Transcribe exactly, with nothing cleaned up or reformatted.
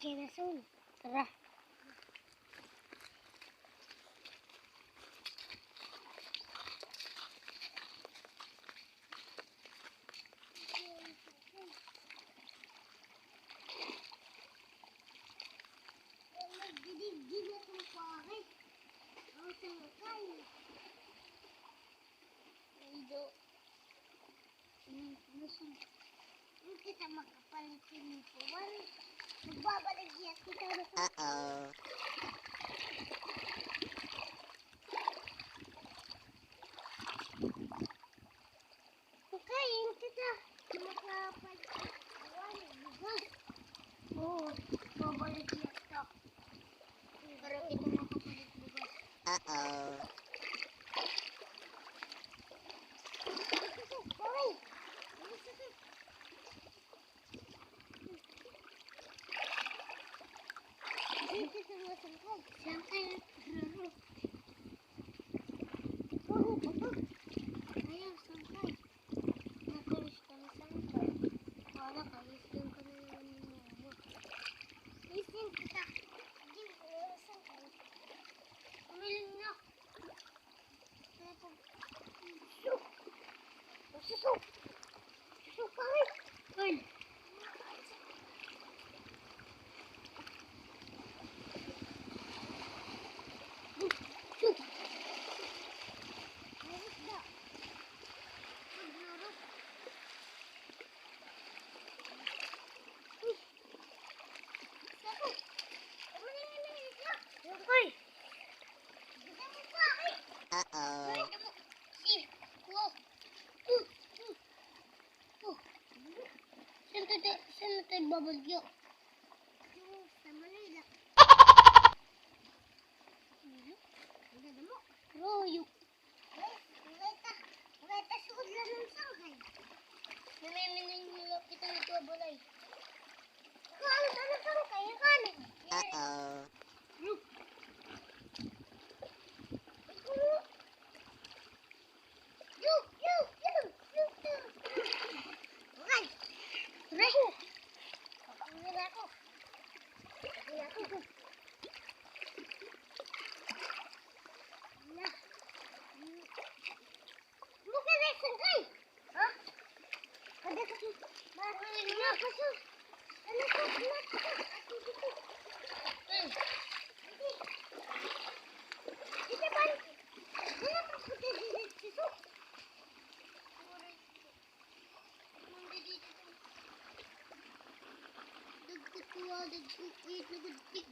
Kinason. Tara. Hindi kita makapalit tinipuan. Magbabalik kita. Uh-oh. Makain kita. Makapalit tinipuan. Bugas. Oo, babalik kita. Para kita makapalit bugas. Uh-oh. Aray! Dito sa mga sangkay. Sangkay. Baho pa ba? Ayaw, sangkay. Nakulis ka na sangkay. Wala ka, listening ka na naman yung mama. Listening kita. Hindi, wala sangkay. Umiling na. Suso! Suso! Suso, pare! Ay! Shoot! Ay, isda! Naglurot! Uy! Sako! Ano na yan, isda? Sako! Uh-oh. Saan tayo, saan tayo babalyo? Sa Manila. Royo. Guys, nakita, nakita sa udlan ng sangkay. Namimiling nila kita ng tuwa balay. Kain ka ng sangkay, kain. Uh-oh. Yo, yo, yo, yo, yo. Aray! Aray! Pakuha na ako. Pakuha na ako. Na. Buka na, sangkay. Ha? Kada ka, ma-, ano ka, so? Ano ka, ano ka? Ako dito. Hmm. Dito, pare. Ano ka, puti dito, so? Dagko tuwa, dagko, uyot na gud pig.